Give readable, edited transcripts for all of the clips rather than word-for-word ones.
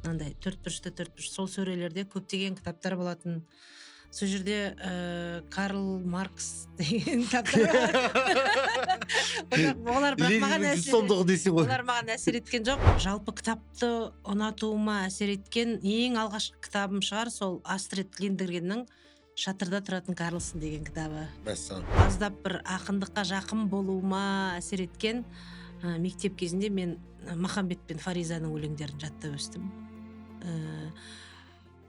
Мынандай төрт бұрышты төрт бұрыш сол сөрелерде көптеген кітаптар болатын. Сол жерде Карл Маркс деген кітаптар. Олар бірақ маған әсер, олар маған әсер еткен жоқ. Жалпы кітапты ұнатуыма әсер еткен ең алғашқы кітабым шығар сол Астрид Линдгреннің «Шатырда тұратын Карлсон» деген кітабы. Мәссаған. Аздап бір ақындыққа жақын болуыма әсер еткен мектеп кезінде мен Махамбет пен Фаризаның өлеңдерін жаттап өстім.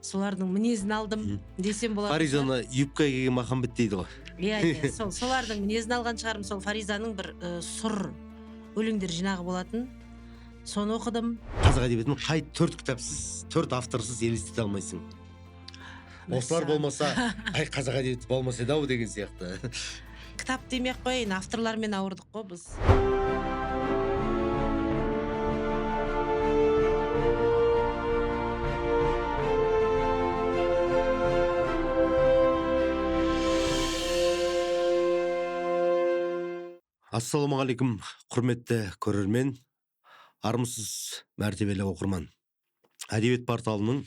Солардың мінезін алдым десем болады. Фаризаны юбка киген Махамбет дейді ғой. Иә, иә, сол солардың мінезін алған шығармын. Сол Фаризаның бір сұр өлеңдер жинағы болатын. Соны оқыдым. Қазақ әдебиетін қай төрт кітапсыз, төрт авторсыз елестете алмайсың? Осылар болмаса, ай, қазақ әдебиеті болмаса еді ау деген сияқты. Кітап демей ақ қояйын, авторлармен ауырдық қой біз. Ассалаумағалейкум, құрметті көрермен, армысыз мәртебелі оқырман. Әдебиет порталының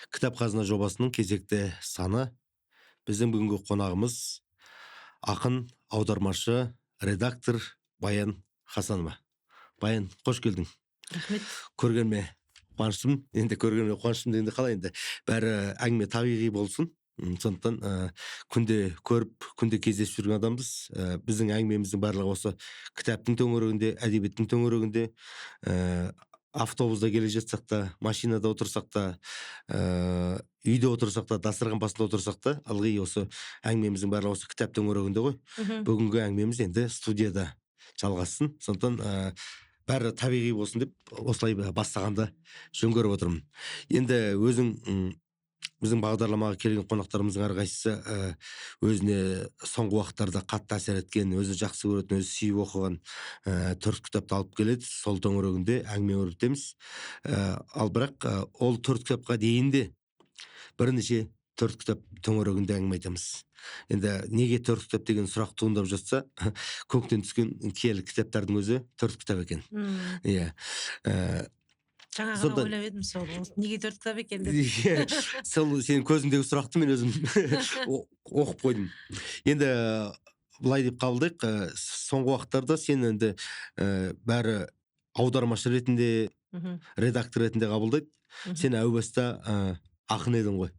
Кітап қазына жобасының кезекті саны. Біздің бүгінгі қонағымыз ақын, аудармашы, редактор Баян Хасанова. Баян, қош келдің. Рахмет. Көргеніме қуаныштымын. Енді көргеніме қуаныштымын дегенде қалай енді? Бәрі әңгіме табиғи болсын. Сондықтан күнде көріп, күнде кездесіп жүрген адамбыз. Біздің әңгімеміздің барлығы осы кітаптың төңірегінде, әдебиеттің төңірегінде. Автобуста келе жатсақ та, машинада отырсақ та, үйде отырсақ та, дастархан басында отырсақ та, ылғи осы әңгімеміздің барлығы осы кітап төңірегінде ғой. Бүгінгі әңгімеміз енді студияда жалғассын. Сондықтан бәрі табиғи болсын деп осылай бастағанда жөн көріп отырмын. Енді өзің біздің бағдарламаға келген қонақтарымыздың әрқайсысы өзіне соңғы уақыттарда қатты әсер еткен, өзі жақсы көретін, өзі сүйіп оқыған төрт кітапты алып келеді. Сол төңірегінде әңгіме өрбітеміз. Ал бірақ ол төрт кітапқа дейін де бірнеше төрт кітап төңірегінде әңгіме айтамыз. Енді неге төрт кітап деген сұрақ туындап жатса, көктен түскен киелі кітаптардың өзі төрт кітап екен. Иә. Жаңа ғана ойлап едім сол, неге төрт кітап екен деп. Сол сенің көзіңдегі сұрақты мен өзім оқып қойдым. Енді былай деп қабылдайық, соңғы уақыттарда сен енді бәрі аудармашы ретінде, редактор ретінде қабылдайды. Сен әу баста ақын едің ғой.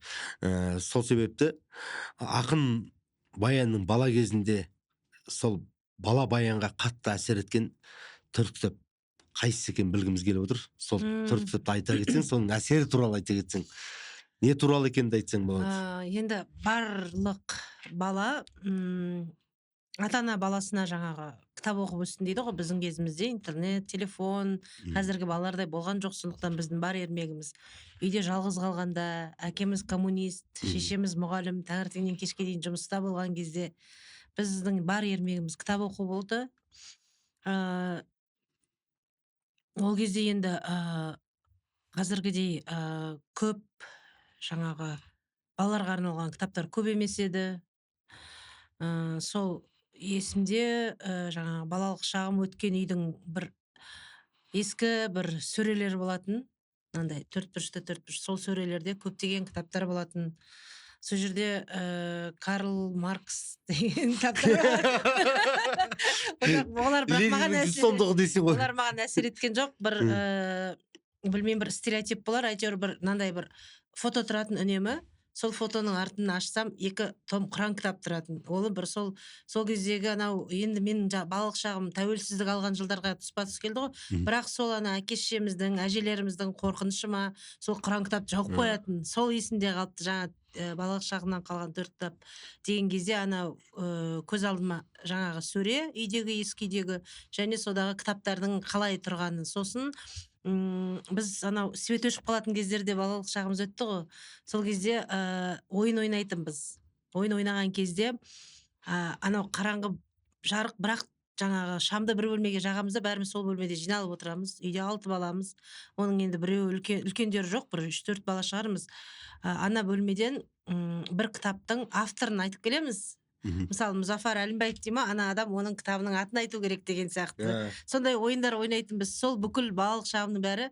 Сол себепті ақын Баянның бала кезінде сол бала Баянға қатты әсер еткен төрт кітап қайсысы екенін білгіміз келіп отыр. Сол төрт кітапты айта кетсең, соның әсері туралы айта кетсең, не туралы екенін де айтсаң болады. Енді барлық бала ата-ана баласына жаңағы кітап оқып өссін дейді ғой. Біздің кезімізде интернет, телефон қазіргі балалардай болған жоқ. Сондықтан біздің бар ермегіміз үйде жалғыз қалғанда, әкеміз коммунист, шешеміз мұғалім, таңертеңнен кешке дейін жұмыста болған кезде біздің бар ермегіміз кітап оқу болды. Ол кезде енді қазіргідей көп жаңағы балаларға арналған кітаптар көп емес еді. Сол есімде жаңағы балалық шағым өткен үйдің бір ескі бір сөрелері болатын. Мынандай төрт бұрышты төрт бұрыш сол сөрелерде көптеген кітаптар болатын. Сол жерде Карл Маркс деген кітаптар. Олар бірақ маған әсер, олар маған әсер еткен жоқ. Бір білмеймін, бір стереотип болар, әйтеуір бір мынандай бір фото тұратын үнемі. Сол фотоның артын ашсам, 2 том Құран кітап тұратын. Ол бір сол кездегі анау, енді менің балалық шағым тәуелсіздік алған жылдарға тұспа-тұс келді ғой. Бірақ сол ана әке шешеміздің, әжелеріміздің қорқынышы ма, сол Құран кітапты жауып қоятын. Сол есімде қалыпты. Жаңа балалық шағымнан қалған төрт кітап деген кезде анау көз алдыма жаңағы сөре, үйдегі, ескі үйдегі және содағы кітаптардың қалай тұрғанын. Сосын біз анау свет өшіп қалатын кездерде балалық шағымыз өтті ғой. Сол кезде ойын ойнайтынбыз. Ойын ойнаған кезде анау қараңғы жарық, бірақ жаңағы шамды бір бөлмеге жағамыз да бәріміз сол бөлмеде жиналып отырамыз. Үйде 6 баламыз. Оның енді біреуі үлкендері жоқ, бір 3-4 бала шығармыз. Ана бөлмеден бір кітаптың авторын айтып келеміз. Мысалы, Мұзафар Әлімбаев дей ма, ана адам оның кітабының атын айту керек деген сияқты. Сондай ойындар ойнайтынбыз. Сол бүкіл балалық шағымның бәрі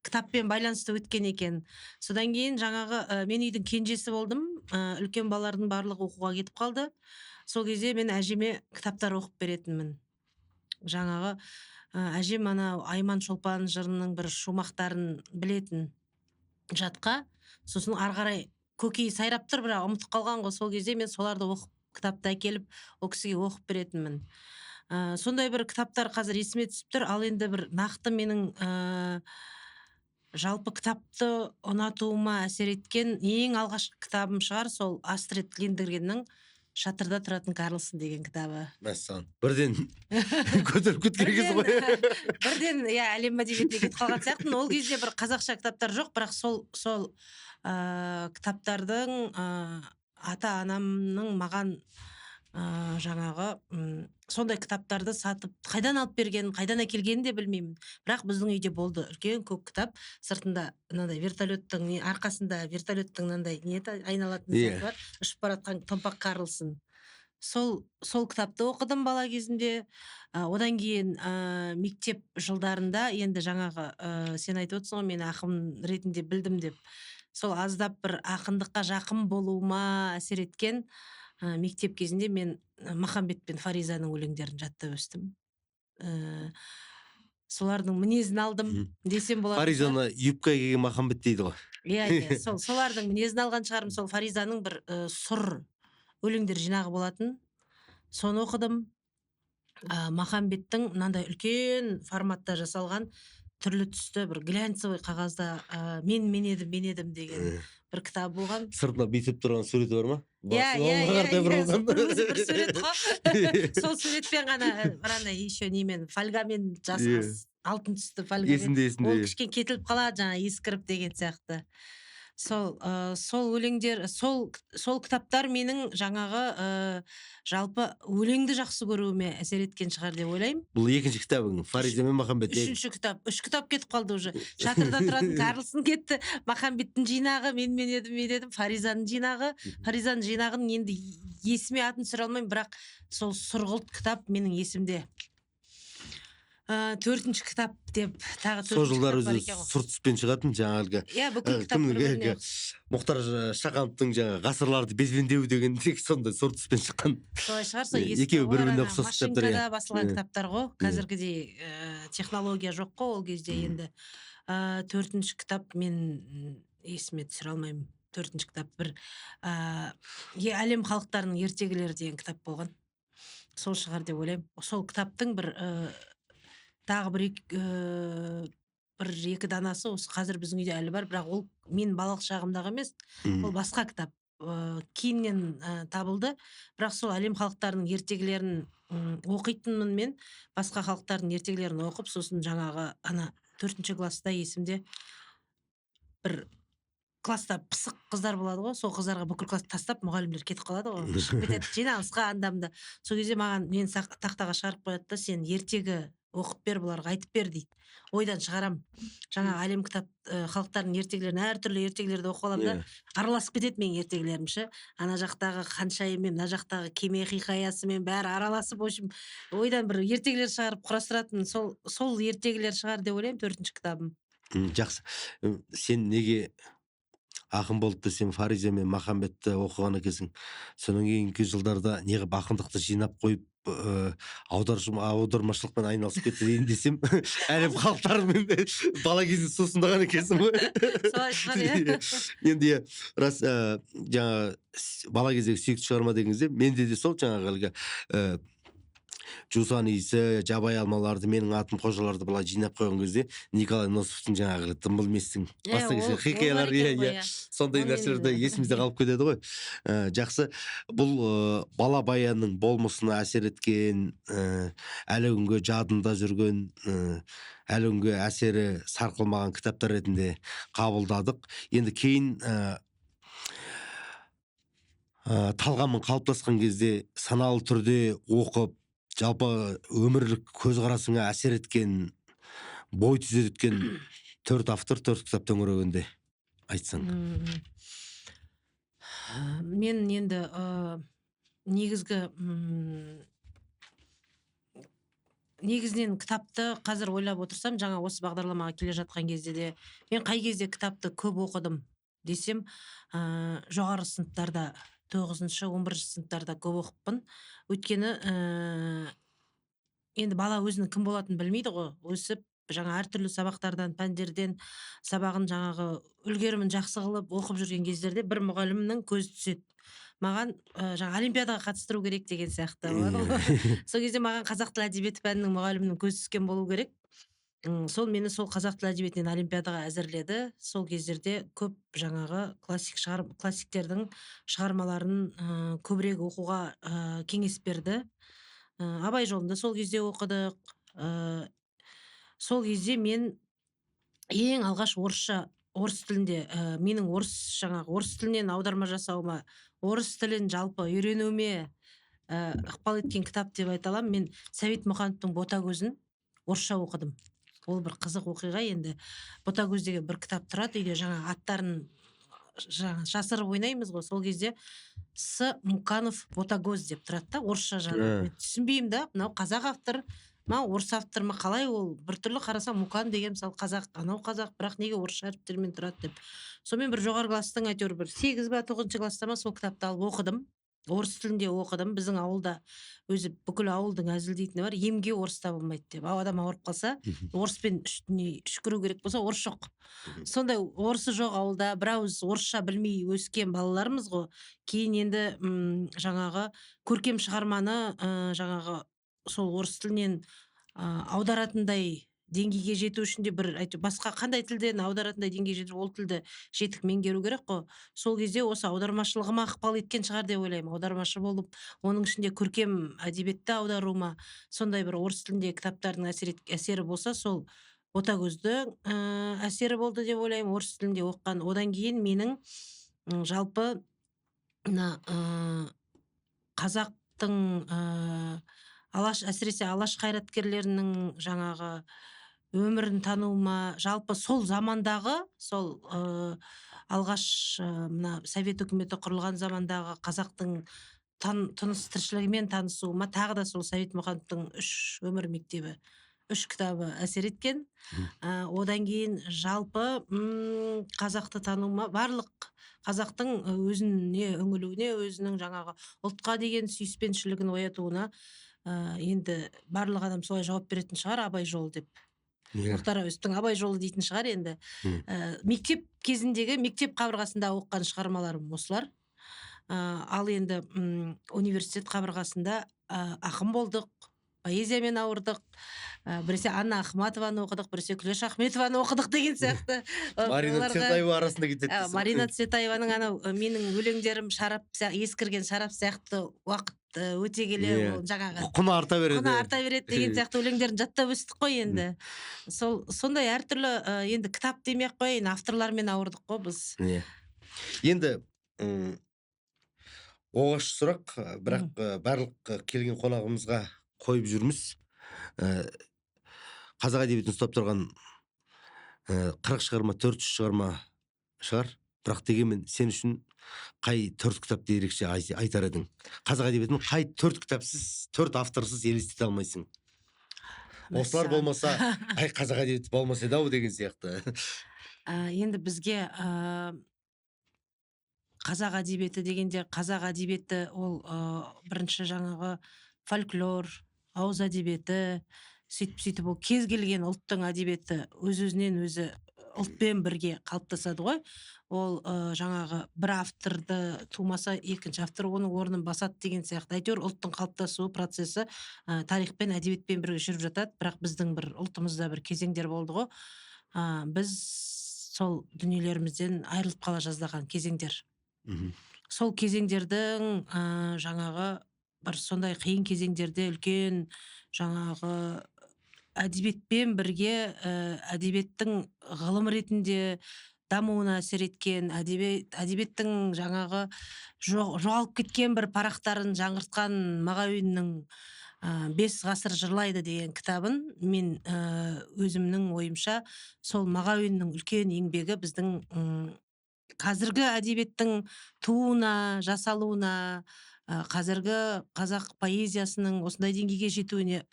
Кітаппен байланысты өткен екен. Содан кейін жаңағы мен үйдің кенжесі болдым. Үлкен балалардың барлығы оқуға кетіп қалды. Сол кезде мен әжеме кітаптар оқып беретінмін. Жаңағы әжем ана Айман Шолпан жырының бір шумақтарын білетін жатқа. Сосын ары қарай көкейі сайрап тұр, бірақ ұмытып қалған ғой. Сол кезде мен соларды оқып, кітапты әкеліп, ол кісіге оқып беретінмін. Сондай бір кітаптар қазір есіме түсіп тұр. Ал енді бір нақты менің жалпы кітапты ұнатуыма әсер еткен ең алғашқы кітабым шығар сол Астрид Линдгреннің «Шатырда тұратын Карлсон» деген кітабы. Мәссаған, бірден көтеріп кеткен екенсің ғой. Бірден, иә, әлем әдебиетіне кетіп қалған сияқтымын. Ол кезде бір қазақша кітаптар жоқ, бірақ сол кітаптардың ата анамның маған жаңағы сондай кітаптарды сатып, қайдан алып бергенін, қайдан әкелгенін де білмеймін, бірақ біздің үйде болды үлкен көк кітап, сыртында мынандай вертолеттің не, арқасында вертолеттің мынандай не еді, айналатын заты бар, ұшып бара жатқан томпақ Карлсон. Сол кітапты оқыдым бала кезімде. Одан кейін мектеп жылдарында енді жаңағы сен айтып отырсың ғой, мен ақын ретінде білдім деп, сол аздап бір ақындыққа жақын болуыма әсер еткен мектеп кезінде мен Махамбет пен Фаризаның өлеңдерін жаттап өстім. Солардың мінезін алдым десем болады. Фаризаны юбка киген Махамбет дейді ғой. Иә, сол солардың мінезін алған шығармын. Сол Фаризаның бір сұр өлеңдер жинағы болатын, соны оқыдым. Махамбеттің мынандай үлкен форматта жасалған түрлі түсті бір глянцевый қағазда мен едім, мен едім» деген бір кітап болған. Сыртына бүйтіп тұрған суреті бар ма? Иә. Басы Иә. оңға Иә. қаратай Иә, бұрылған. Сол бір өзі бір сурет қой. Сол суретпен ғана бір андай еще немен, фольгамен алтын түсті фольгамен. Есімде, есімде. Ол кішкене кетіліп қалады жаңа, ескіріп деген сияқты. Сол өлеңдер, сол кітаптар менің жаңағы жалпы өлеңді жақсы көруіме әсер еткен шығар деп ойлаймын. Бұл екінші кітабың, Фариза мен Махамбет. Үшінші кітап. Үш кітап кетіп қалды уже: «Шатырда тұратын Карлсон» кетті, Махамбеттің жинағы «Мен едім, мен едім», Фаризаның жинағы. Фаризаның жинағын енді есіме атын түсіре алмаймын, бірақ сол сұрғылт кітап менің есімде. Төртінші кітап деп тағы Сол төртінші жылдары кітап бар өзі екен ғой. сұр түспен шығатын жаңағы әлгі Иә, бүкіл кітап кімнің бір біріне әлгі Мұхтар Шахановтың жаңағы «Ғасырларды безбендеу» деген тек сондай сұр түспен шыққан. Солай шығар, сол ескі Екеуі олар бір-біріне ана ұқсас кітаптар, иә. машинкада басылған кітаптар ғой, қазіргідей технология жоқ қой ол кезде. Енді төртінші кітап мен есіме түсіре алмаймын. Төртінші кітап бір «Әлем халықтарының ертегілері» деген кітап болған, сол шығар деп ойлаймын. Сол кітаптың бір тағы бір екі данасы осы қазір біздің үйде әлі бар, бірақ ол менің балалық шағымдағы емес, ол басқа кітап, кейіннен табылды. Бірақ сол әлем халықтарының ертегілерін оқитынмын мен. Басқа халықтардың ертегілерін оқып, сосын жаңағы ана төртінші класста есімде, бір класста пысық қыздар болады ғой, сол қыздарға бүкіл класс тастап, мұғалімдер кетіп қалады ғой, шығып кетеді жиналысқа анда мында. Сол кезде маған, мені тақтаға шығарып қояды да, «Сен ертегі оқып бер бұларға, айтып бер», — дейді. Ойдан шығарам жаңағы әлем кітап халықтарының ертегілерін, әртүрлі ертегілерді оқып аламын да, араласып кетеді менің ертегілерім ше, ана жақтағы ханшайыммен, мына жақтағы кеме хикаясымен, бәрі араласып. В общем, ойдан бір ертегілер шығарып құрастыратын. Сол ертегілер шығар деп ойлаймын төртінші кітабым. Жақсы. Сен неге ақын болды десем, Фариза мен Махамбетті оқыған екенсің. Содан кейінгі жылдарда неғып ақындықты жинап қойып, аудармашылықпен айналысып кетті дейін десем, әлем халықтарымен бала кезінде сусындаған екенсің ғой. Солай шығар, иә. Енді, иә, рас, жаңа бала кездегі сүйікті шығарма деген кезде менде де сол жаңағы әлгі «Жусан иісі», «Жабайы алмаларды», «Менің атым Қожаларды» былай жинап қойған кезде Николай Носовтың жаңағы «Дымқыл местің» бастан кешкен Ол хикаялар бар иә екен ғой, иә иә. Сондай Оны нәрселер де енді есімізде қалып кетеді ғой. Жақсы, бұл бала Баянның болмысына әсер еткен, әлі күнге жадында жүрген, әлі күнге әсері сарқылмаған кітаптар ретінде қабылдадық. Енді кейін талғамың қалыптасқан кезде саналы түрде оқып, жалпы өмірлік көзқарасыңа әсер еткен, бой түзеткен төрт автор, төрт кітап төңірегінде айтсаң. Мен енді негізгі Негізінен кітапты қазір ойлап отырсам, жаңа осы бағдарламаға келе жатқан кезде де мен қай кезде кітапты көп оқыдым десем, жоғары сыныптарда, 9-шы, 11-ші сыныптарда көп оқыппын. Өйткені енді бала өзінің кім болатынын білмейді ғой. Өсіп жаңа әртүрлі сабақтардан, пәндерден сабағын жаңағы үлгерімін жақсы қылып оқып жүрген кездерде бір мұғалімнің көзі түседі. Маған жаңа олимпиадаға қатыстыру керек деген сияқты болады ғой. Сол кезде маған қазақ тілі әдебиеті пәнінің мұғалімінің көзі түскен болу керек. Сол мені сол қазақ тілі әдебиетінен олимпиадаға әзірледі. Сол кездерде көп жаңағы классиктердің шығармаларын көбірек оқуға кеңес берді. Абай жолында сол кезде оқыдық. Сол кезде мен ең алғаш орыс тілінде, менің орыс тілінен аударма жасауыма, орыс тілін жалпы үйренуіме ықпал еткен кітап деп айта аламын. Мен Сәбит Мұқановтың «Ботагөзін» орысша оқыдым. Ол бір қызық оқиға енді. «Ботагөз» деген бір кітап тұрады үйде, жаңа аттарын жаңа жасырып ойнаймыз ғой. Сол кезде С. Муканов «Ботагөз» деп тұрады да, орысша жаңа. Мен түсінбеймін да, мынау қазақ автор ма, орыс автор ма, қалай ол, біртүрлі қарасам, Мукан деген мысалы қазақ, анау қазақ, бірақ неге орысша әріптермен тұрады деп. Сонымен бір жоғары класстың әйтеуір бір 8 ба, 9-шы класста ма, сол кітапты алып оқыдым, орыс тілінде оқыдым. Біздің ауылда өзі бүкіл ауылдың әзілдейтіні бар: емге орыс табылмайды деп. Адам ауырып қалса, орыспен үстіне үшкіру керек болса, орыс жоқ. Сондай орысы жоқ ауылда бір ауыз орысша білмей өскен балалармыз ғой. Кейін енді жаңағы көркем шығарманы жаңағы сол орыс тілінен аударатындай деңгейге жету үшін де бір әйтеуір басқа қандай тілден аударатындай деңгейге жету, ол тілді жетік меңгеру керек қой. Сол кезде осы аудармашылығыма ықпал еткен шығар деп ойлаймын. Аудармашы болып, оның ішінде көркем әдебиетті аударуыма сондай бір орыс тіліндегі кітаптардың әсері болса, сол «Ботагөздің» әсері болды деп ойлаймын, орыс тілінде оқыған. Одан кейін менің жалпы мына қазақтың алаш, әсіресе алаш қайраткерлерінің жаңағы өмірін тануыма, жалпы сол замандағы, сол алғаш мына совет үкіметі құрылған замандағы қазақтың тыныс тіршілігімен танысуыма тағы да сол Сәбит Мұқановтың «Үш өмір мектебі», үш кітабы әсер еткен. Одан кейін жалпы қазақты тануыма, барлық қазақтың өзіне үңілуіне, өзінің жаңағы ұлтқа деген сүйіспеншілігін оятуына, енді барлық адам солай жауап беретін шығар, «Абай жолы» деп. Мұхтар Әуезовтің «Абай жолы» дейтін шығар енді. Мектеп кезіндегі, мектеп қабырғасында оқыған шығармаларым осылар. Ал енді университет қабырғасында ақын болдық, поэзиямен ауырдық. Біресе Анна Ахматованы оқыдық, біресе Күләш Ахметованы оқыдық деген сияқты. Марина Цветаева арасында кетеді дейсің. Марина Цветаеваның анау «Менің өлеңдерім шарап, ескірген шарап сияқты, уақыт өте келе ол жаңағы құны арта береді, құны арта береді» деген сияқты өлеңдерін жаттап өстік қой енді. Сол сондай әртүрлі, енді кітап демей ақ қояйын, авторлармен ауырдық қой біз. Иә, енді оғаш сұрақ, бірақ барлық келген қонағымызға қойып жүрміз. Қазақ әдебиетін ұстап тұрған 40 шығарма, 400 шығарма шығар, бірақ дегенмен сен үшін қай төрт кітапты ерекше айтар едің? Қазақ әдебиетін қай төрт кітапсыз, төрт авторсыз елестете алмайсың? Осылар болмаса, ай, қазақ әдебиеті болмаса еді ау деген сияқты. Енді бізге қазақ әдебиеті дегенде, қазақ әдебиеті ол бірінші жаңағы фольклор, ауыз әдебиеті, сөйтіп сөйтіп ол кез келген ұлттың әдебиеті өз өзінен өзі ұлтпен бірге қалыптасады ғой. Ол жаңағы бір авторды тумаса, екінші автор оның орнын басады деген сияқты. Әйтеуір ұлттың қалыптасу процесі тарихпен, әдебиетпен бірге жүріп жатады. Бірақ біздің бір ұлтымызда бір кезеңдер болды ғой, біз сол дүниелерімізден айырылып қала жаздаған кезеңдер. Сол кезеңдердің жаңағы бір сондай қиын кезеңдерде үлкен жаңағы әдебиетпен бірге әдебиеттің ғылым ретінде дамуына әсер еткен, әдебиеттің жаңағы жоғалып кеткен бір парақтарын жаңғыртқан Мағауиннің «Бес ғасыр жырлайды» деген кітабын мен өзімнің ойымша, сол Мағауиннің үлкен еңбегі біздің қазіргі әдебиеттің тууына, жасалуына, Қазіргі қазақ поэзиясының осындай деңгейге жетуіне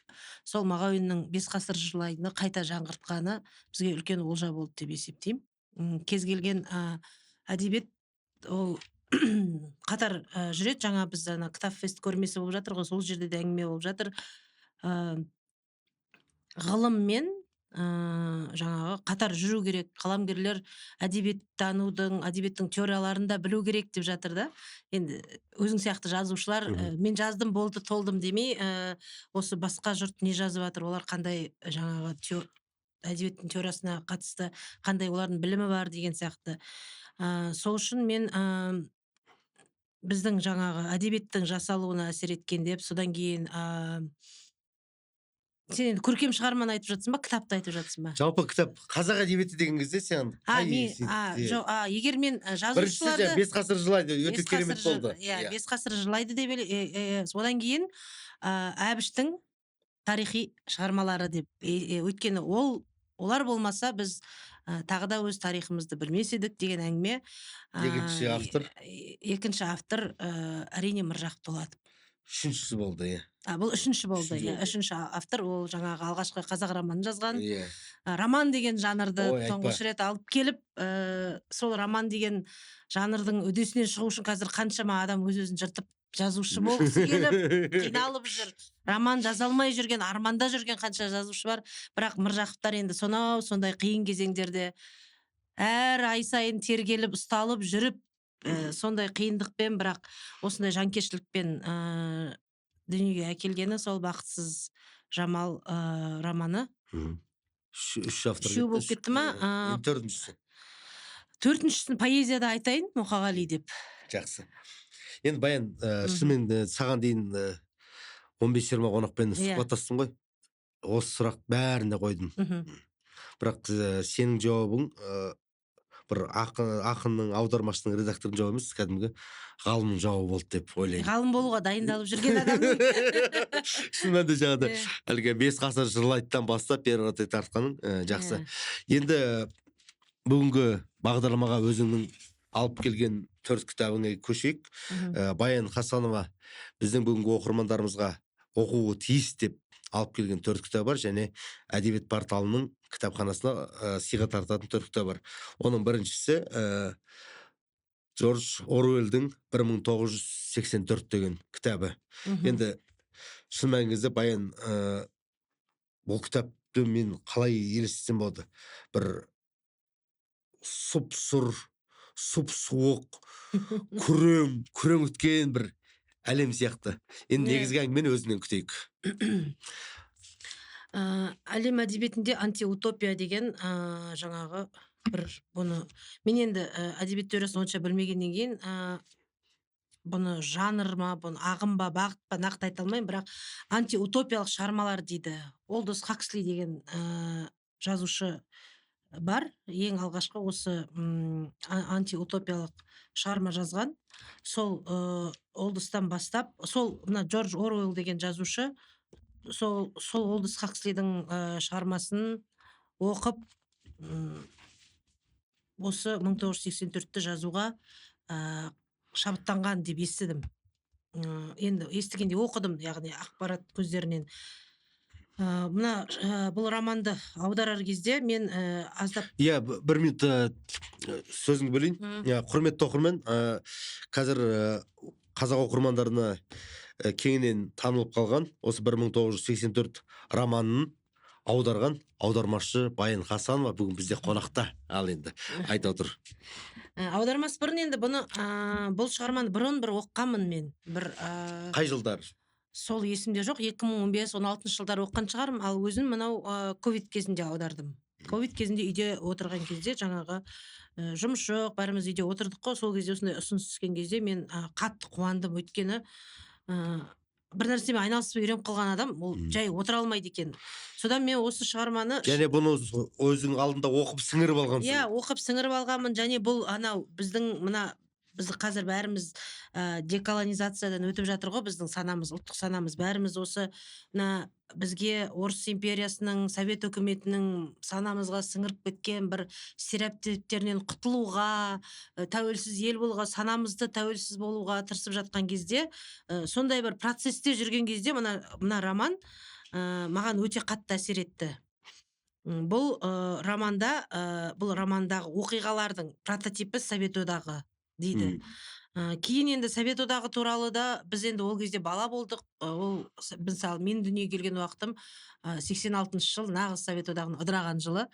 сол Мағауиннің «Бес ғасыр жылайды» қайта жаңғыртқаны бізге үлкен олжа болды деп есептеймін. Кез келген әдебиет ол қатар жүреді. Жаңа біз ана Кітап фест көрмесі болып жатыр ғой, сол жерде де әңгіме болып жатыр. Ғылым мен жаңағы қатар жүру керек, қаламгерлер әдебиеттанудың, әдебиеттің теорияларын да білу керек деп жатыр да. Енді өзің сияқты жазушылар мен жаздым, болды, толдым демей, осы басқа жұрт не жазып жатыр, олар қандай жаңағы әдебиеттің теориясына қатысты қандай олардың білімі бар деген сияқты. Сол үшін мен біздің жаңағы әдебиеттің жасалуына әсер еткен деп. Содан кейін сен енді көркем шығарманы айтып жатсың ба, кітапты айтып жатсың ба? Жалпы кітап, қазақ әдебиеті деген кезде сен а қай мен жоқ, егер мен біріншісі жазушыларды жаңа «Бес ғасыр жылайды» өте «Бес керемет ғасыр болды. Иә, «Бес ғасыр жылайды» деп одан кейін Әбіштің тарихи шығармалары деп, өйткені олар болмаса, біз тағы да өз тарихымызды білмес едік деген әңгіме. Екінші автор? Екінші автор, әрине, Міржақып Дулатов. Үшіншісі болды, иә. А, бұл үшінші болды. Үшінші Иә. болды. Үшінші автор ол жаңағы алғашқы қазақ романын жазған, Иә. Роман деген жанрды Ой, айтпа. тұңғыш рет алып келіп, сол роман деген жанрдың үдесінен шығу үшін қазір қаншама адам өз өзін жыртып, жазушы болғысы келіп қиналып жүр. Роман жаза алмай жүрген, арманда жүрген қанша жазушы бар. Бірақ Міржақыптар енді сонау сондай қиын кезеңдерде әр ай сайын тергеліп, ұсталып жүріп, сондай қиындықпен, бірақ осындай жанкештілікпен дүниеге әкелгені сол «Бақытсыз Жамал» романы. Үш автор. Үшеу болып кетті ма? Енді төртіншісі. Төртіншісін поэзияда айтайын, Мұқағали деп. Жақсы. Енді, Баян, шынымен саған дейін 15-20 қонақпен сұхбаттастым ғой, осы сұрақ бәріне қойдым. Бірақ сенің жауабың бір ақынның, аудармашының, редактордың жауабы емес, кәдімгі ғалымның жауабы болды деп ойлаймын. Ғалым болуға дайындалып жүрген адамның. Шын мәнінде жаңағыдай әлгі «Бес ғасыр жырлайдыдан» бастап бері қаратай тартқаның жақсы. Енді бүгінгі бағдарламаға өзіңнің алып келген төрт кітабыңа көшейік. Баян Хасанова біздің бүгінгі оқырмандарымызға оқуы тиіс деп алып келген төрт кітап бар және әдебиет порталының кітапханасына сыйға тартатын төрт кітап бар. Оның біріншісі Джордж Оруэллдің 1984 деген кітабы. Енді шын мәнінде, Баян, бұл кітапты мен қалай елестетсем болады? Бір сұп сұр, сұп суық, күрең күреңіткен бір әлем сияқты. Енді негізгі әңгімені өзіңнен күтейік. Әлем әдебиетінде антиутопия деген жаңағы бір, бұны мен енді әдебиет теориясын онша білмегеннен кейін, бұны жанр ма, бұны ағым ба, бағыт па, нақты айта алмаймын, бірақ антиутопиялық шығармалар дейді. Олдос Хаксли деген жазушы бар, ең алғашқы осы антиутопиялық шығарма жазған. Сол Олдостан бастап, сол мына Джордж Оруэлл деген жазушы сол Олдос Хакслидің шығармасын оқып, осы 1984-ті жазуға шабыттанған деп естідім. Енді естігенде оқыдым, яғни ақпарат көздерінен. Мына бұл романды аударар кезде мен аздап Иә, бір минут, сөзіңді бөлейін. Иә, құрметті оқырман, қазір қазақ оқырмандарына кеңінен танылып қалған осы 1984 романын аударған аудармашы Баян Хасанова бүгін бізде қонақта. Ал енді айта отыр. Аудармас бұрын енді бұны, бұл шығарманы бұрын бір оқығанмын мен бір Қай жылдары? Сол есімде жоқ, 2015-16 жылдары оқыған шығармын. Ал өзім мынау ковид кезінде аудардым. Ковид кезінде үйде отырған кезде, жаңағы жұмыс жоқ, бәріміз үйде отырдық қой, сол кезде осындай ұсыныс түскен кезде мен қатты қуандым. Өйткені бір нәрсемен айналысып үйреніп қалған адам ол жай отыра алмайды екен. Содан мен осы шығарманы Және бұны өзің алдында оқып, сіңіріп алғансың. Иә, оқып, сіңіріп алғанмын. Және бұл анау біздің мына Біз қазір бәріміз деколонизациядан өтіп жатыр ғой, біздің санамыз, ұлттық санамыз. Бәріміз осы мына бізге Орыс империясының, Совет үкіметінің санамызға сіңіріп кеткен бір стереотиптерінен құтылуға, тәуелсіз ел болуға, санамызды тәуелсіз болуға тырысып жатқан кезде, сондай бір процесте жүрген кезде мына роман маған өте қатты әсер етті. Бұл романда, бұл романдағы оқиғалардың прототипі Совет Одағы дейді. Кейін енді Совет Одағы туралы да біз енді ол кезде бала болдық. Ол мысалы, мен дүниеге келген уақытым 86 жыл, нағыз Совет Одағының ыдыраған жылы.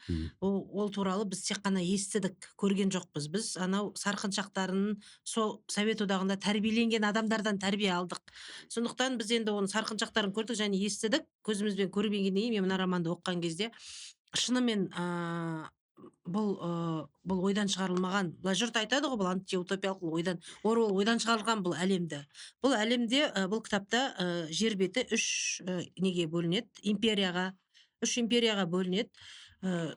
Ол туралы біз тек қана естідік, көрген жоқпыз. Біз анау сарқыншақтарын, сол Совет Одағында тәрбиеленген адамдардан тәрбие алдық. Сондықтан біз енді оның сарқыншақтарын көрдік және естідік, көзімізбен көрмегеннен кейін мен мына романды оқыған кезде шынымен бұл ойдан шығарылмаған. Былай жұрт айтады ғой, бұл антиутопиялық, бұл ойдан, Оруэлл ойдан шығарылған бұл әлемді. Бұл әлемде, бұл кітапта жер беті үш неге бөлінеді? Империяға, үш империяға бөлінеді.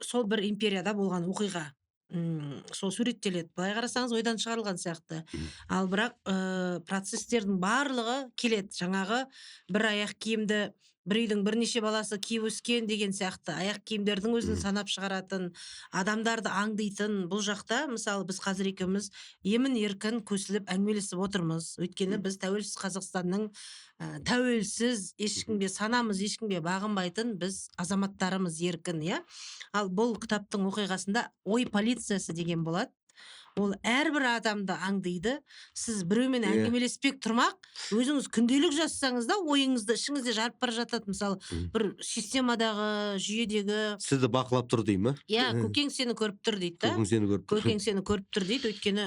Сол бір империяда болған оқиға сол суреттеледі. Былай қарасаңыз, ойдан шығарылған сияқты. Ал бірақ процестердің барлығы келеді. Жаңағы бір аяқ киімді бір үйдің бірнеше баласы киіп өскен деген сияқты, аяқ киімдердің өзін санап шығаратын, адамдарды аңдитын. Бұл жақта, мысалы, біз қазір екеуміз емін еркін көсіліп әңгімелесіп отырмыз. Өйткені біз тәуелсіз Қазақстанның тәуелсіз, ешкімге санамыз ешкімге бағынбайтын біз азаматтарымыз, еркін, иә. Ал бұл кітаптың оқиғасында ой полициясы деген болады. Ол әрбір адамды аңдиды. Сіз біреумен әңгімелеспек тұрмақ, өзіңіз күнделік жазсаңыз да, ойыңызды ішіңізде жарып бара жатады. Мысалы, бір системадағы, жүйедегі Сізді бақылап тұр дей ма? Иә, көкең сені көріп тұр дейді да. Көкең сені көріп тұр. Көкең сені көріп тұр дейді. Өйткені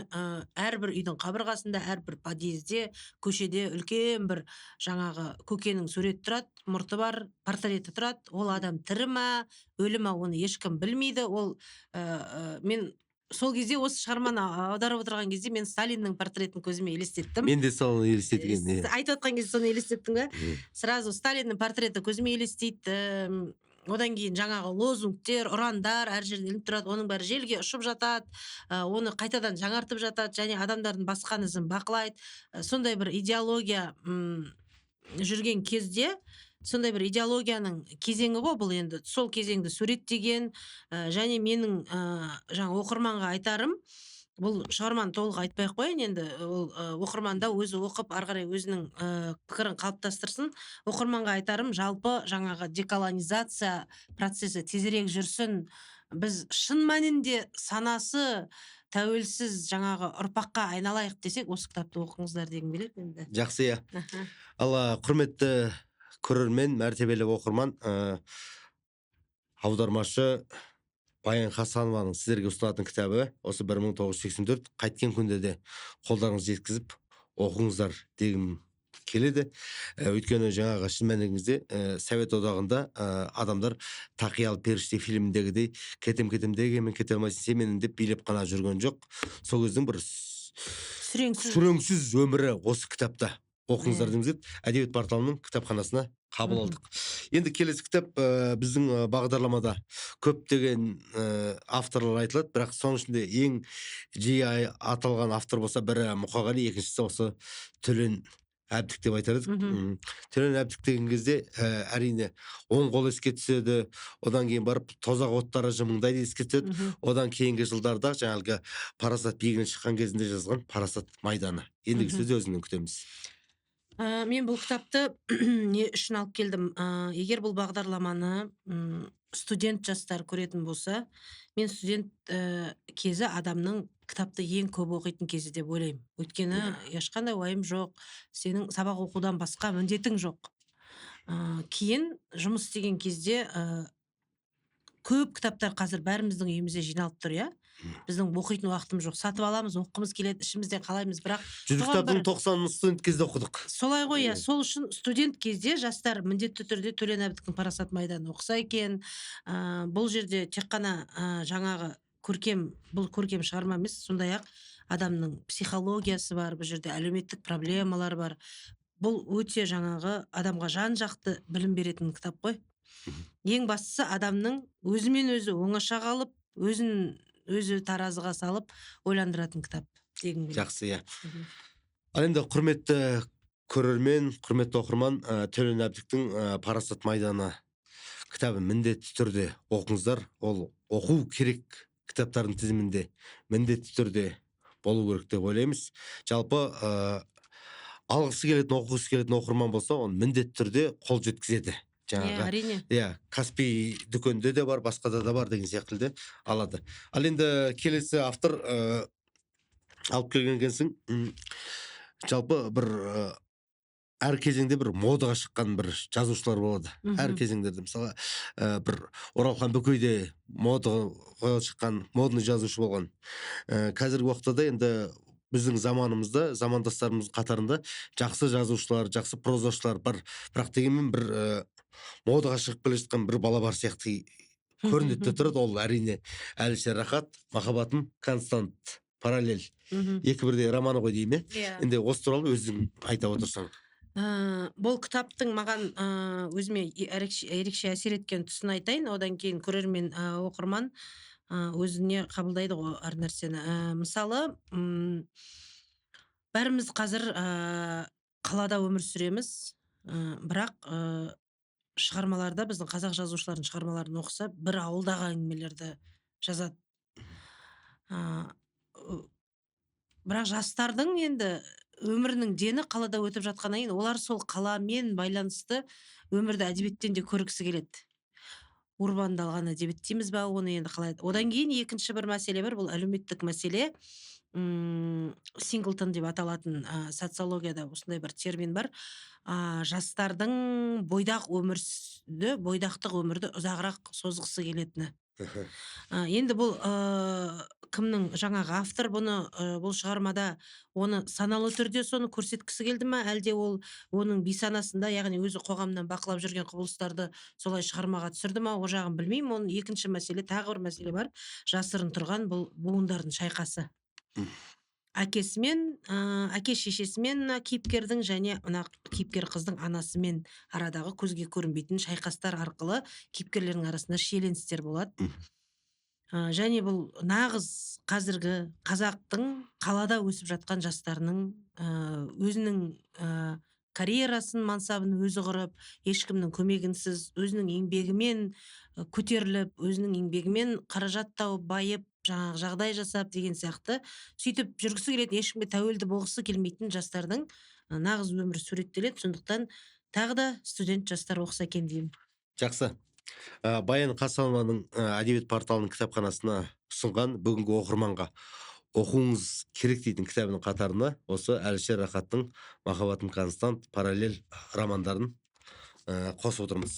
әрбір үйдің қабырғасында, әрбір подъезде, көшеде үлкен бір жаңағы көкенің суреті тұрады, мұрты бар, портреті тұрады. Ол адам тірі ма, өлі ма, оны ешкім білмейді. Ол мен сол кезде осы шығарманы аударып отырған кезде мен Сталиннің портретін көзіме елестеттім. Мен де соны елестеткен, иә. Айтып отқан кезде соны елестеттің бе? Сразу Сталиннің портреті көзіме елестейді. Одан кейін жаңағы лозунгтер, ұрандар әр жерде ілініп тұрады, оның бәрі желге ұшып жатады, оны қайтадан жаңартып жатады және адамдардың басқан ізін бақылайды. Сондай бір идеология жүрген кезде, сондай бір идеологияның кезеңі ғой бұл енді. Сол кезеңді суреттеген. Және менің жаңа оқырманға айтарым, бұл шығарманы толық айтпай ақ қояйын енді, ол оқырман да өзі оқып, ары қарай өзінің пікірін қалыптастырсын. Оқырманға айтарым, жалпы жаңағы деколонизация процесі тезірек жүрсін, біз шын мәнінде санасы тәуелсіз жаңағы ұрпаққа айналайық десек, осы кітапты оқыңыздар дегім келеді енді. Жақсы, иә. Ал құрметті көрермен, мәртебелі оқырман, аудармашы Баян Хасанованың сіздерге ұсынатын кітабы осы 1984. Қайткен күнде де қолдарыңызды жеткізіп оқыңыздар дегім келеді. Өйткені жаңағы шын мәнінде Совет Одағында адамдар «Тақиялы періште» фильміндегідей кетем кетем дегенмен кете алмайсың сен менің деп билеп қана жүрген жоқ. Сол кездің бір сүреңсіз сүреңсіз өмірі осы кітапта. Оқыңыздар дейміз деп әдебиет порталының кітапханасына қабыл алдық. Енді келесі кітап, біздің бағдарламада көптеген авторлар айтылады, бірақ соның ішінде ең жиі аталған автор болса, бірі Мұқағали, екіншісі осы Төлен Әбдік деп айтар едік. Төлен Әбдік деген кезде әрине «Оң қол» еске түседі, одан кейін барып «Тозақ оттары жымыңдайды» еске түседі. Одан кейінгі жылдарда жаңағы «Парасат биігіне» шыққан кезінде жазған «Парасат майданы». Ендігі сөзді өзіңнен күтеміз. Мен бұл кітапты не үшін алып келдім? Егер бұл бағдарламаны студент жастар көретін болса, мен студент кезі адамның кітапты ең көп оқитын кезі деп ойлаймын. Өйткені ешқандай уайым жоқ, сенің сабақ оқудан басқа міндетің жоқ. Кейін жұмыс істеген кезде көп кітаптар қазір бәріміздің үйімізде жиналып тұр, иә. Біздің оқитын уақытымыз жоқ, сатып аламыз, оқығымыз келеді, ішімізден қалаймыз, бірақ 100 соған кітаптың 90-ын студент кезде оқыдық. Солай ғой, иә. Сол үшін студент кезде жастар міндетті түрде Төлен Әбдіктің «Парасат майданын» оқыса екен. Бұл жерде тек қана жаңағы көркем, бұл көркем шығарма емес, сондай ақ адамның психологиясы бар, бұл жерде әлеуметтік проблемалар бар. Бұл өте жаңағы адамға жан жақты білім беретін кітап қой. Ең бастысы, адамның өзімен өзі оңаша қалып, өзін өзі таразыға салып ойландыратын кітап. Дегім келеді. Жақсы, иә. Ал енді, құрметті көрермен, құрметті оқырман, Төлен Әбдіктің «Парасат майданы» кітабын міндетті түрде оқыңыздар. Ол оқу керек кітаптардың тізімінде міндетті түрде болу керек деп ойлаймыз. Жалпы, алғысы келетін, оқығысы келетін оқырман болса, оны міндетті түрде қол жеткізеді. Жаңағы, әрине. Иә, Каспий дүкенінде де бар, басқада да бар деген сияқты де алады. Ал енді келесі автор алып келген екенсің. Жалпы бір әр кезеңде бір модаға шыққан бір жазушылар болады. Әр кезеңдерде, мысалға, бір Оралхан Бөкей де модаға шыққан, модный жазушы болған. Қазіргі уақытта да енді біздің заманымызда, замандастарымыздың қатарында жақсы жазушылар, жақсы прозашылар бар, бірақ дегенмен бір модаға шығып келе жатқан бір бала бар сияқты көрінеді де тұрады. Ол, әрине, Әлішер Рахат. «Махаббатым констант», «Параллель» екі бірдей романы ғой деймін, иә? Иә. Енді осы туралы өзің айта отырсаң. Бұл кітаптың маған, өзіме ерекше әсер еткен тұсын айтайын, одан кейін көрермен, оқырман өзіне қабылдайды ғой әр нәрсені. Мысалы, бәріміз қазір қалада өмір сүреміз, бірақ шығармаларда, біздің қазақ жазушыларының шығармаларын оқыса, бір ауылдағы әңгімелерді жазады. Бірақ жастардың енді өмірінің дені қалада өтіп жатқаннан кейін, олар сол қаламен байланысты өмірді әдебиеттен де көргісі келеді. Урбандалған әдебиет дейміз ба оны енді, қалай? Одан кейін екінші бір мәселе бар, бұл әлеуметтік мәселе. Синглтон деп аталатын, социологияда осындай бір термин бар. Жастардың бойдақ өмірді, бойдақтық өмірді ұзағырақ созғысы келетіні. Енді бұл кімнің, жаңағы автор бұны, бұл шығармада оны саналы түрде соны көрсеткісі келді ма, әлде ол оның бейсанасында, яғни өзі қоғамнан бақылап жүрген құбылыстарды солай шығармаға түсірді ма, ол жағын білмеймін. Оның екінші мәселе, тағы бір мәселе бар жасырын тұрған, бұл буындардың шайқасы. Әкесімен, әке шешесімен мына кейіпкердің және мына кейіпкер қыздың анасымен арадағы көзге көрінбейтін шайқастар арқылы кейіпкерлердің арасында шиеленістер болады. Және бұл нағыз қазіргі қазақтың қалада өсіп жатқан жастарының, өзінің карьерасын, мансабын өзі құрып, ешкімнің көмегінсіз өзінің еңбегімен көтеріліп, өзінің еңбегімен қаражат тауып, байып, жаңағы жағдай жасап деген сияқты, сөйтіп жүргісі келетін, ешкімге тәуелді болғысы келмейтін жастардың нағыз өмірі суреттеледі. Сондықтан тағы да студент жастар оқыса екен деймін. Жақсы. Баян Қасанованың әдебиет порталының кітапханасына ұсынған, бүгінгі оқырманға оқуыңыз керек дейтін кітабының қатарына осы Әлішер Рахаттың «Махаббатым констант», «Параллель» романдарын қосып отырмыз.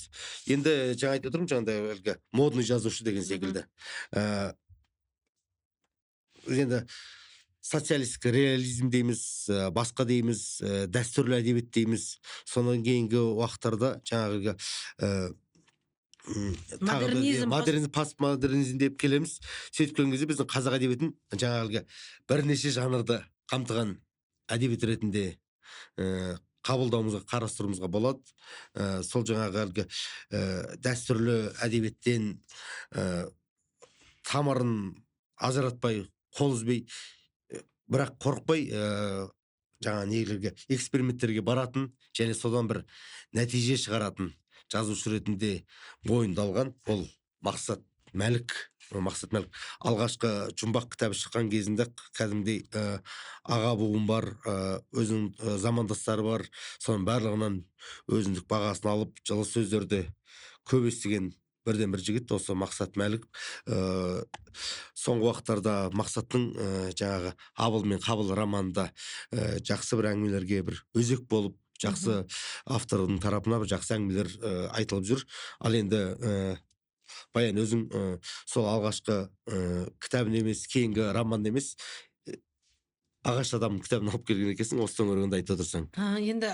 Енді жаңа айтып отырмын, жаңағыдай әлгі модный жазушы деген секілді. Енді социалистік реализм дейміз, басқа дейміз, дәстүрлі әдебиет дейміз, содан кейінгі уақыттарда жаңағы тағы да, модернизм, модернизм, постмодернизм деп келеміз. Сөйтіп келген кезде біздің қазақ әдебиетін жаңағы бірнеше жанрды қамтыған әдебиет ретінде қабылдауымызға, қарастыруымызға болады. Сол жаңағы әлгі дәстүрлі әдебиеттен тамырын ажыратпай, қол үзбей, бірақ қорықпай, жаңа нелерге, эксперименттерге баратын және содан бір нәтиже шығаратын жазушы ретінде мойындалған ол Мақсат Мәлік. Мақсат Мәлік алғашқы «Жұмбақ» кітабы шыққан кезінде кәдімгідей аға буын бар, өзінің замандастары бар, соның барлығынан өзіндік бағасын алып, жылы сөздерді көп естіген бірден бір жігіт осы Мақсат Мәлік. Соңғы уақыттарда Мақсаттың жаңағы «Абыл мен Қабыл» романында жақсы бір әңгімелерге бір өзек болып, жақсы автордың тарапынан бір жақсы әңгімелер айтылып жүр. Ал енді, Баян, өзің сол алғашқы кітабын емес, кейінгі роман емес, «Ағаш адам» кітабын алып келген екенсің, осыдан көргенде айтып отырсаң. Енді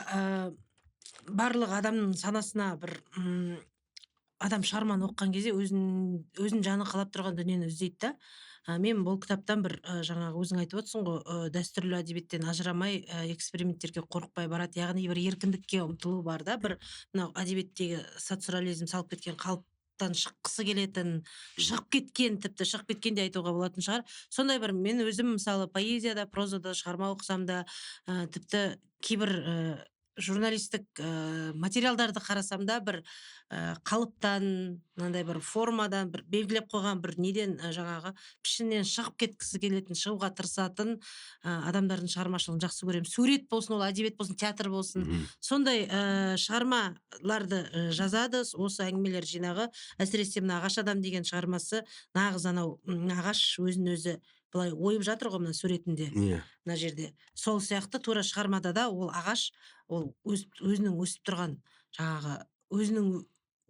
барлық адамның санасына бір адам шығарманы оқыған кезде өзінің жаны қалап тұрған дүниені іздейді да. Мен бұл кітаптан бір, жаңағы өзің айтып отырсың ғой, дәстүрлі әдебиеттен ажырамай, эксперименттерге қорықпай барады, яғни бір еркіндікке ұмтылу бар да, бір мынау әдебиеттегі соцреализм салып кеткен қалып. Қалыптан шыққысы келетін, шығып кеткен, тіпті шығып кеткен де айтуға болатын шығар. Сондай бір мен өзім мысалы поэзияда, прозада шығарма оқысам да, тіпті кейбір журналистік материалдарды қарасам да, бір қалыптан, мынандай бір формадан, бір белгілеп қойған бір неден, жаңағы пішіннен шығып кеткісі келетін, шығуға тырысатын адамдардың шығармашылығын жақсы көремін. Сурет болсын, ол әдебиет болсын, театр болсын, сондай шығармаларды жазады. Осы әңгімелер жинағы, әсіресе мына «Ағаш адам» деген шығармасы, нағыз анау ағаш өзін өзі былай ойып жатыр ғой мына суретінде, мына жерде. Сол сияқты тура шығармада да ол ағаш, ол өзінің өсіп тұрған жаңағы өзінің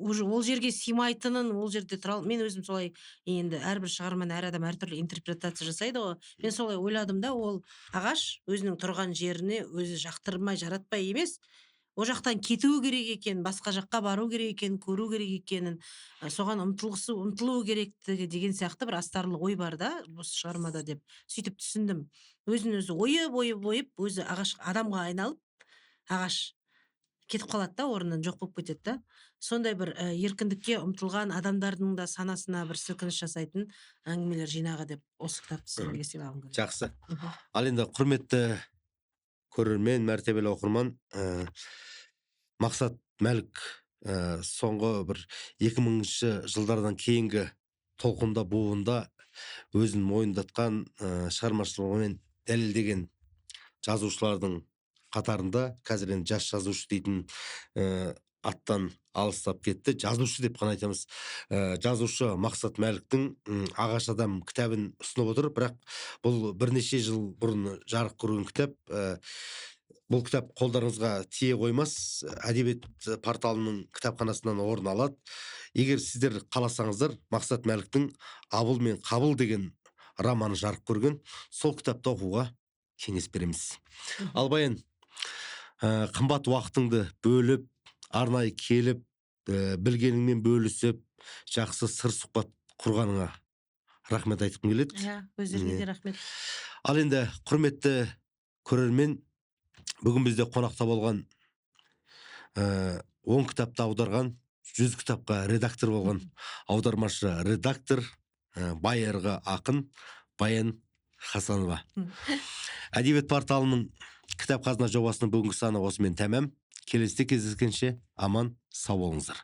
уже ол жерге сыймайтынын, ол жерде тұра. Мен өзім солай енді, әрбір шығарманы әр адам әртүрлі интерпретация жасайды ғой, мен солай ойладым да. Ол ағаш өзінің тұрған жеріне өзі жақтырмай, жаратпай емес, ол жақтан кету керек екен, басқа жаққа бару керек екенін, көру керек екенін, соған ұмтылу керектігі деген сияқты бір астарлы ой бар да осы шығармада деп сөйтіп түсіндім. Өзін өзі ойып, ойып, ойып, өзі ағаш адамға айналып, ағаш кетіп қалады да, орнынан жоқ болып кетеді да. Сондай бір еркіндікке ұмтылған адамдардың да санасына бір сілкініс жасайтын әңгімелер жинағы деп осы кітапты сіздерге сыйлағым келеді. Жақсы. Ал енді, құрметті көрермен, мәртебелі оқырман, Мақсат Мәлік соңғы бір 2000 жылдардан кейінгі толқында, буында өзін мойындатқан, шығармашылығымен дәлелдеген жазушылардың қатарында. Қазір енді жас жазушы дейтін аттан алыстап кетті, жазушы деп қана айтамыз. Жазушы Мақсат Мәліктің «Ағаш адам» кітабын ұсынып отыр, бірақ бұл бірнеше жыл бұрын жарық көрген кітап. Бұл кітап қолдарыңызға тие қоймас, әдебиет порталының кітапханасынан орын алады. Егер сіздер қаласаңыздар, Мақсат Мәліктің «Абыл мен Қабыл» деген романы жарық көрген, сол кітапты оқуға кеңес береміз. Ал Баян, қымбат уақытыңды бөліп, арнайы келіп, білгеніңмен бөлісіп, жақсы сыр сұхбат құрғаныңа рахмет айтқым келеді. Иә, өздеріңе де рахмет. Ал енді, құрметті көрермен, бүгін бізде қонақта болған, 10 кітапты аударған, 100 кітапқа редактор болған аудармашы, редактор, байырғы ақын Баян Хасанова. Әдебиет порталының «Кітап қазына» жобасының бүгінгі саны осымен тәмам. Келесіде кездескенше аман сау болыңыздар.